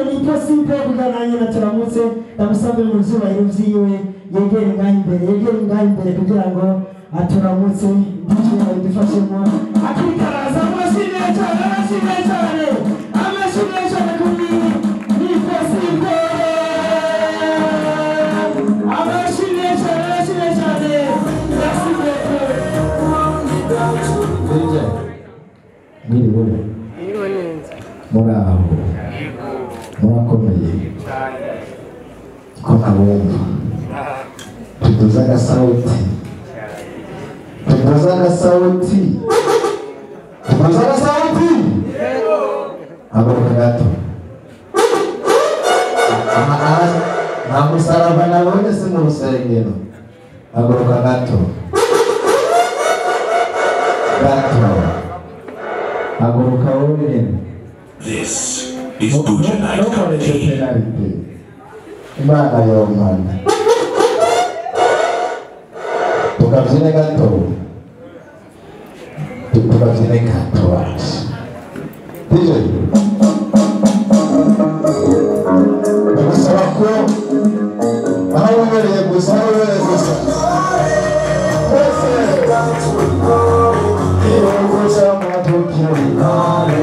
Impossible kugananya na turamutse ndamusabe mu vyubahiro vyiwe yegere ngaho imbere, yegere ngaho imbere kugira ngo aturamutse. DJ abidufashemo akikaraza. Amashimwe cyane, amashimwe cyane, amashimwe cyane kuri Impossible. Amashimwe cyane, amashimwe cyane. Merci beaucoup. DJ, mwiriwe? Mwiriwe neza. Muraho, murakomeye? Ko ntabumva, tuduze agasawuti, tuduze agasawuti, tuduze agasawuti. Haguruka gato. Aha, aha, nta musaraba nabonye, si mu rusengero. Haguruka gato gato, haguruka wowe nyine. This is Buja Night Ntukoreshe Comedy. Penalite, Imana yomana. Tukabyine gato, tukabyine gato wacu. DJ, ndagusaba ko aho wibereye gusa, aho wibereye gusa twese igihugu cy'amavukiro, intore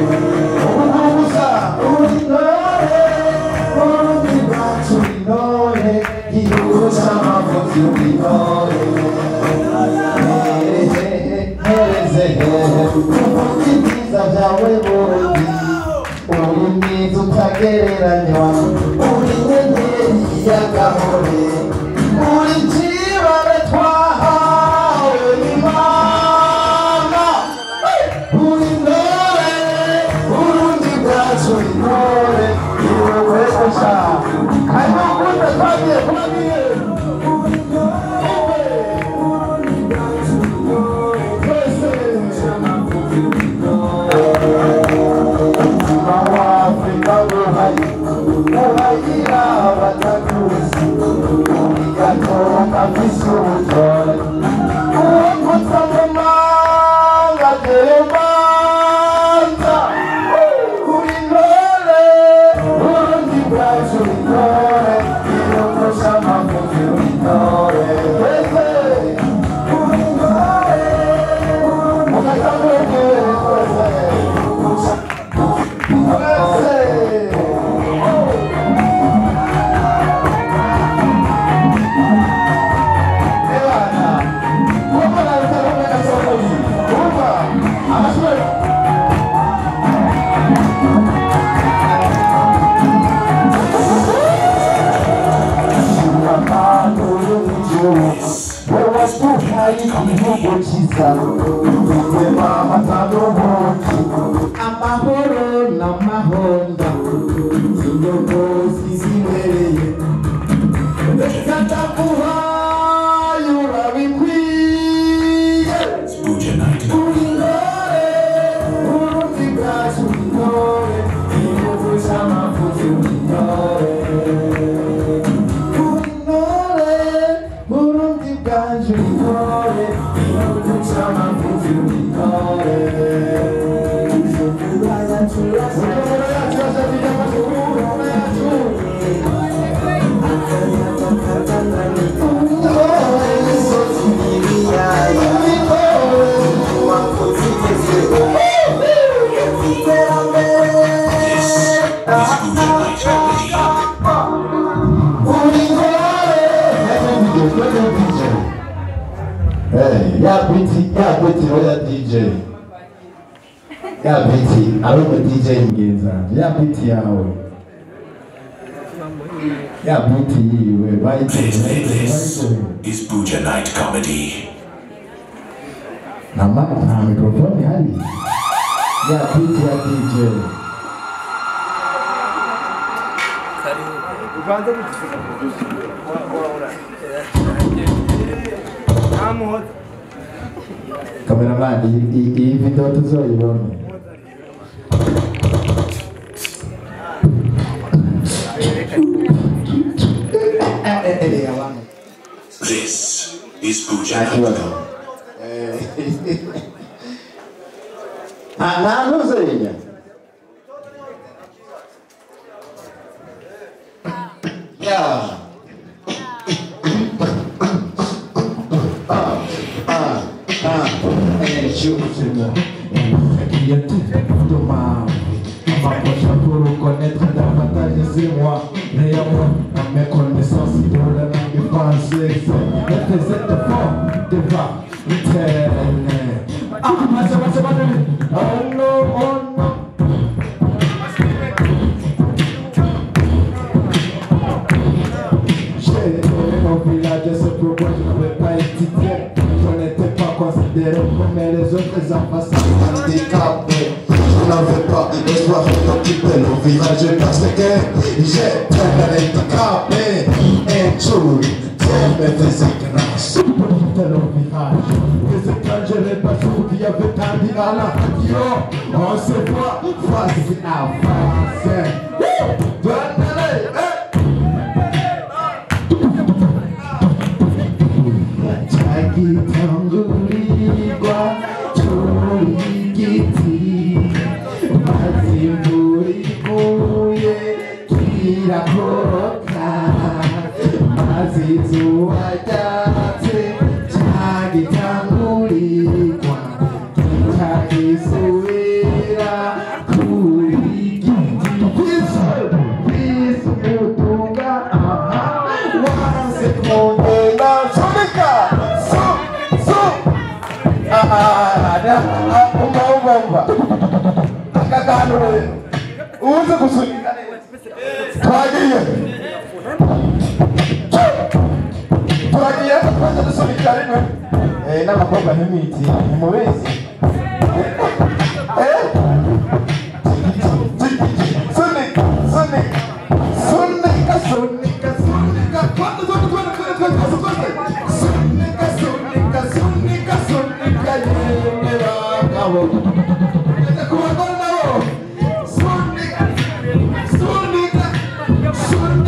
ubugusa uri intore, Burundi bwacu intore, igihugu cy'amavukiro intore. Ntoreze hehe kuvuga ibyiza byawe Burundi? Uri mwiza utagereranywa, uri inyenyeri y'agahore, uri ikibare twahawe n'Imana. Uri intore, Burundi bwacu intore, igihugu cyacu hanyuma ukunda. Twagiye, twagiye. Twese umutima wa Afurika buhayi buhayira abatakuzi, uri gatoka mfise ubutore uwakutse amamanga ateremanza. Uri intore, Burundi bwacu intore, igihugu c'amavukiro intore. Twese uri intore, mugatambuke twese, twese. Ebana, kuba rutarumwe gasokoli, umva amashuri. Wewe igihugu cyiza, rwema amata n'ubuki, amahoro n'amahonda, inyogozi zibereye. Reka ndaguhaye, urabikwiye. Buja Night Uri Comedy. intore, Burundi bwacu intore, igihugu cy'amavukiro intore. Uri intore, Burundi bwacu intore, igihugu cy'amavukiro intore. Bujumbura yacu, Bujumbura yacu, Bujumbura yacu. Intore, Imisozi n'ibiyaya uri intore. wakoze iterambere. This is Buja Night Comedy. Uri intore. DJ. Hey, ya biti, ya biti ya DJ. Ya biti, ari umu DJ mugenzi wanje. Ya biti yawe. Ya biti yiwe, bayiteye, This, bayiteye, this bayiteye. is Buja Night Comedy. Nta nta mikrofone ihari. Ya biti ya DJ. Cameraman, iyi video tuzoyibone. Abantu. This is Buja Nta Night kibazo. Nta ntuzenya. Yeah. Un jour, c'est moi. Qui est tout de ma vie. On m'approche pour connaître davantage, c'est moi. Néanmoins, à mes connaissances de la langue française, elle faisait fort devant l'éternel. Ah, c'est bon, oh non, oh non. J'étais au village, c'est pourquoi je n'avais pas étudié. Je n'étais pas considéré comme les autres enfants handicapés. Je n'avais pas l'espoir d'occuper le village parce que j'étais handicapé. Un jour, Dieu me faisait grâce. Le village. Et c'est quand je l'ai pas su qu'il y avait tant à la radio. On se voit face à face. 자기tangurirwa cy'igiti maze imvura iguye kirakoroka maze izuba ryatse cyagitangurirwa kitagisubira kuri giti kwisi umutunga aha wanze kongera sunika umva akaganiro uze gusunika twagiye turagiye twaje dusunika rimwe n'abakobwa ntimwiti ntimubizi sunika sunika sunika sunika sunika twende twende twende twende twende sunika sunika sunika sunika yemwe bagabo ku bagore nabo sunika sunika sunika.